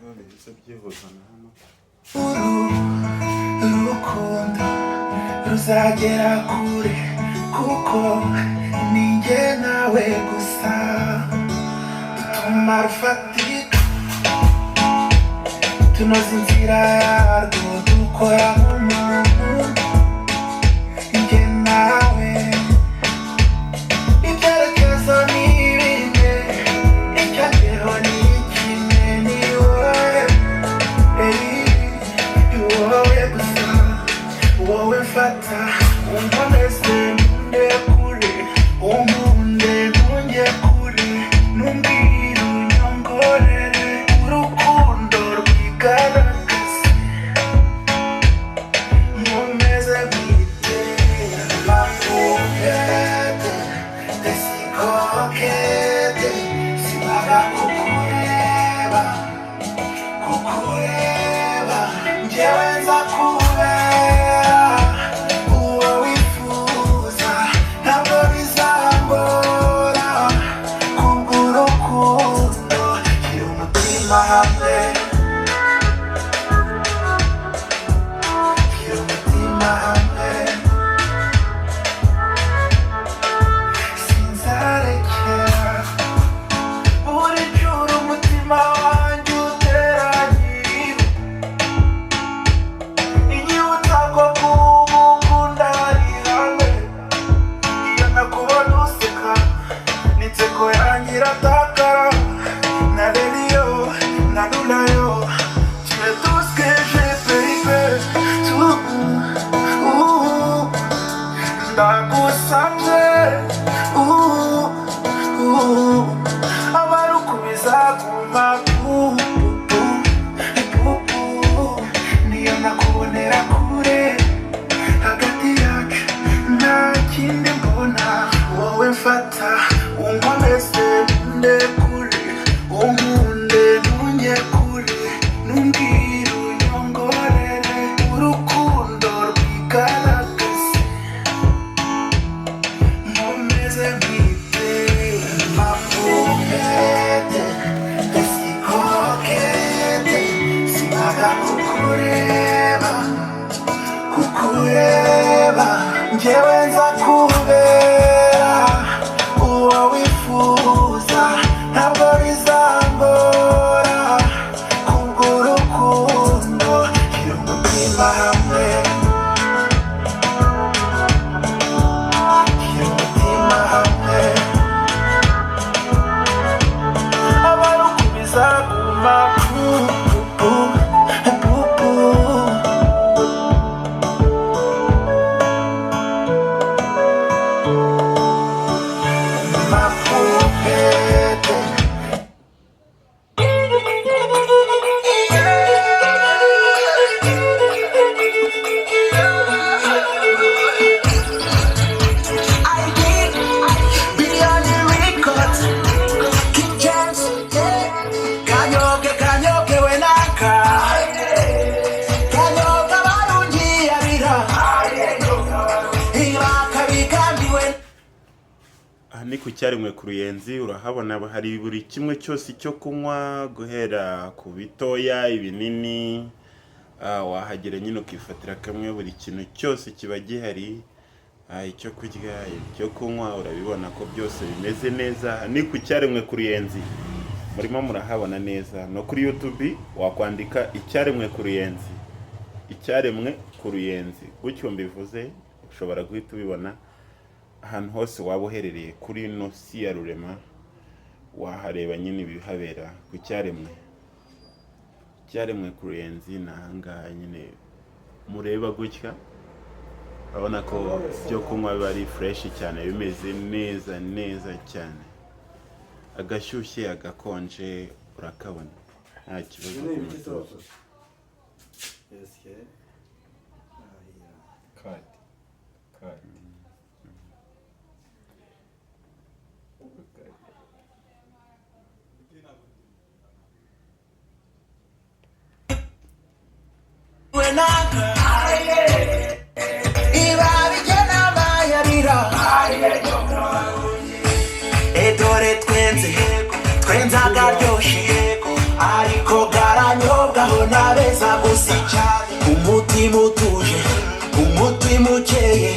Bihise byihuza na hano. Uru rukundo ruzagera kure, kuko ni njye nawe gusa dutuma rufatika, tunoza inzira yarwo, dukora nk'umuntu, njye nawe. Ibyerekezo ni bine, icyangeho ni kimwe, ni wowe. Ey, wowe gusa, wowe mfata unkomeze, ntunde kure, unkunde ntunge kure, numbwire unyongorere, urukundo rwigaragaze, nkomeze mwite ma poupette, t'es si coquette, simaga kukureba, kukureba, njyewe nza kubera uwo wifuza, ntabwo bizangora kubw'urukundo. Shyira umutima hamwe, shyira umutima hamwe, sinzarekera buri joro umutima wanjye uteranyiriwe inyibutsa ko kugukunda ari ihame. Iyo nakubona useka, n'inseko yanjye iratakara, na reriyo na rurayo. Tu es tout ce que j'ai, baby, tout. Ooh, ndagusabye, ooh, ooh, abarukubiza guma pu pu pu pu, niyo nakubonera kure, hagati yacu nta kindi mbona. Wowe mfata unkomeze, ntunde kure, unkunde ntunge kure, numbwire unyongorere, urukundo rwigaragaze, nkomeze mwite ma poupette, t'es si coquette, simaga kukureba, kukureba, njyewe nza kubera uwo wifuza, ntabwo bizangora kubw'urukundo. Shyira umutima hamwe, shyira umutima hamwe, abarukubiza guma pu pu pu pu. Ma poupette. I did Beyond the Records, King James, Kanyoke kanyoke wenaka, Kanyoka barungi abira, Ibakabikambiwe. Aha ni ku Cyaremwe ku Ruyenzi, urahabona hari buri kimwe cyose cyo kunywa, guhera ku bitoya, ibinini. Wahagera nyine ukifatira kamwe, buri kintu cyose kiba gihari. Icyo kurya, icyo kunywa, urabibona ko byose bimeze neza. Aha ni ku Cyaremwe ku Ruyenzi, murimo murahabona neza. No kuri YouTube wakwandika Icyaremwe ku Ruyenzi, Icyaremwe ku Ruyenzi, gutyo mbivuze ushobora guhita ubibona ahantu hose waba uherereye kuri ino si ya Rurema, wahareba nyine ibihabera ku Cyaremwe. Icyaremwe ku Ruyenzi ni ahangaha nyine mureba gutya, urabona ko ibyo kunywa biba ari fresh cyane, bimeze neza neza cyane, agashyushye, agakonje, urakabona nta kibazo ku mutuzo. Kadi kadi. Wenaka, Ibabigena bayarira, Edore twenze, twenze akaryoshye, ariko garanye. Umutima utuje, umutima ukeye,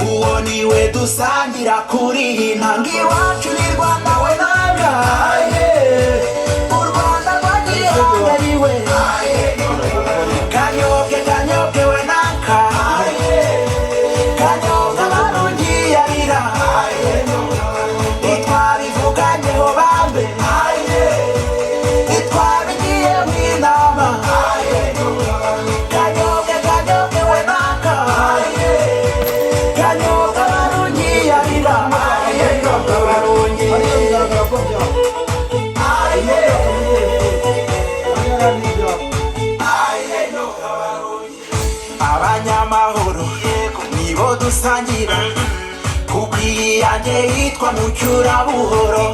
uwo niwe dusangira kuri iyi ntanga. Iwacu ni Rwanda we nanga, u Rwanda rwagihangariwe. Kanyobwe, kanyobwe we naka, kanyobwa barungi yarira, ntitwabivuganyeho bambe, ntitwabigiye mu inama. Kanyobwe, kanyobwe we naka, kanyobwa barungi yarira, kanyobwa barungi. Hariya bigaragara ko byaba hariya ni ibyapa. Abanyamahoro nibo dusangira, kuko iyi yanjye yitwa Mucyurabuhoro.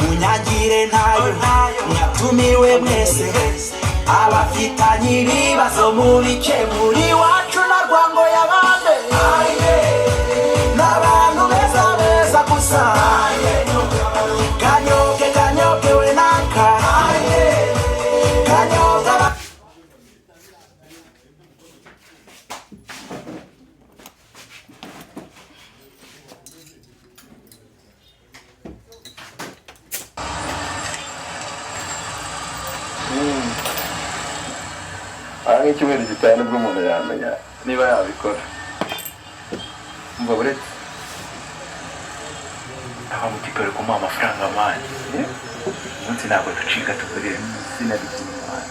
Munyangire ntayo mwatumiwe mwese, abafitanye ibibazo mu bice muri iwacu na rwango y'abande n'abantu beza beza gusa. Kanyobwe, kanyobwe we naka, kanyobwa Aha nk'icyumweru gitaha nibwo umuntu yamenya niba yabikora. Umva, buretse Aba mutipe ari kumuha amafaranga man. Umunsi ntabwo ducika tukorera mu izina ry'Imana.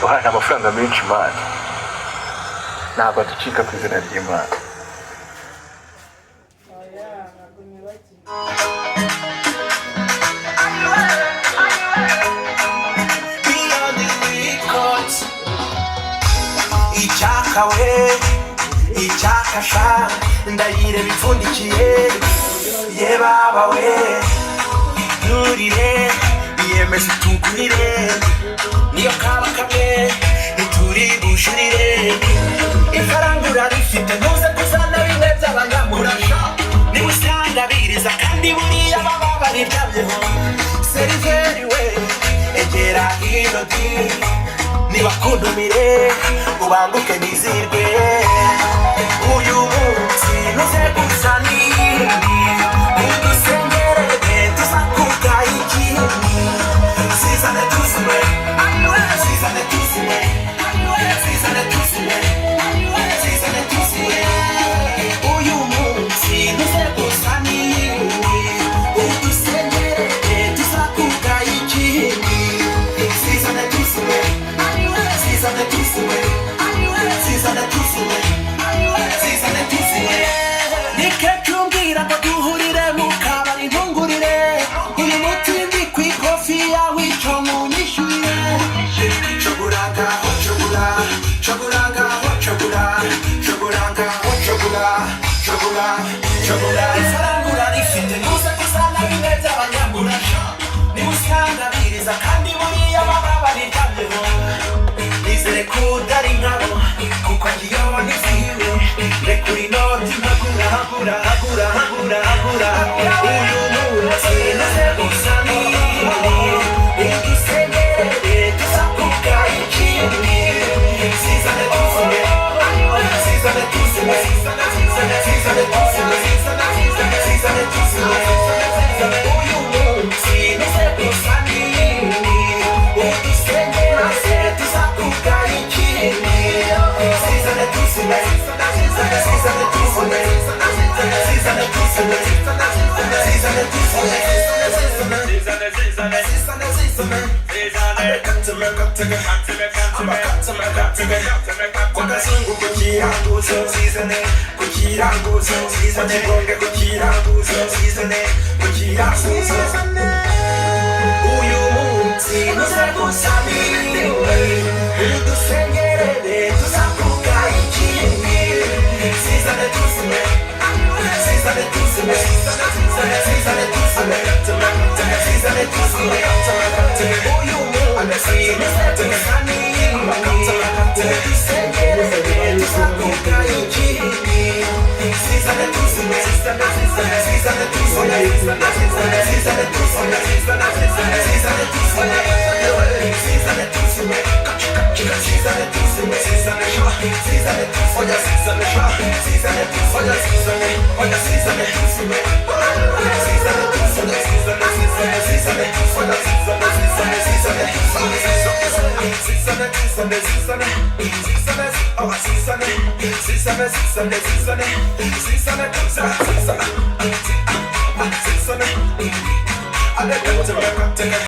Uhana amafaranga menshi man, ntabwo ducika ku izina ry'Imana. Oya, ntabwo nibagiwe. Beyond the records. Icyaka we, icyaka sha, ndayireba ipfundikiye ye baba we, nturire, iyemeze utugurire, niyo kaba kamwe ntituri bujurire. Ifaranga urarifite, ntuze kuzana bimwe by'abanyamurasha, niba usanga biriza kandi buriya baba baryamyeho. Seriveri we, egera hino di, nibakuntumire ubanguke nizirwe. Uyu munsi ntuze gusa n'iyindi, udusengerere tuzakuka ikindi. Sizane tuzime, sizane tuzime, sizane tuzime, sizane tuzime. Uyu munsi ntuze gusa n'iyindi, udusengerere tuzakuka ikindi. Sizane tuzime, sizane tuzime, sizane tuzime, sizane tuzime. Nikecumbwira ngo duhurire mu kabari ntungurire, uyu muti ndi ku ikofi yawe icyo munyishyurire. Coguranga ho cogura, coguranga ho cogura, coguranga ho cogura, cogura, cogura. Ifaranga urarifite, ntuze kuzana bimwe by'abanyamurasha, niba usanga biriza kandi buriya baba baryamyeho. Nizere ko utari nkabo, kuko ngiyo nizihiwe, rekura inoti mpagura hagura hagura hagura hagura. Uyu munsi ntuze gusa n'iyindi, udusengerere tuzakuka ikindi. Sizane tuzime, sizane tuzime, sizane tuzime, sizane tuzime. Uyu munsi ntuze gusa n'iyindi, udusengerere tuzakuka ikindi. Sizane tuzime, sizane tuzime, sizane tuzime, sizane tuzime, sizane sizane. Kwakazungu kukiranguzo sizane, kukiranguzo sizane, kigonge kukiranguzo sizane, kukiranguzo. Uyu munsi ntuze gusa n'ibindi, udusengerere tuzakuka ikindi. Sizane tuzime, sizane tuzime, sizane tuzime, sizane tuzime. Uyu munsi ntuze gusa n'ibindi, udusengerere tuzakuka ikindi. Sizane tuzime, sizane tuzime, sizane tuzime, sizane tuzime, sizane tuzime, Zizane, zizane, zizane, zizane, zizane, zizane.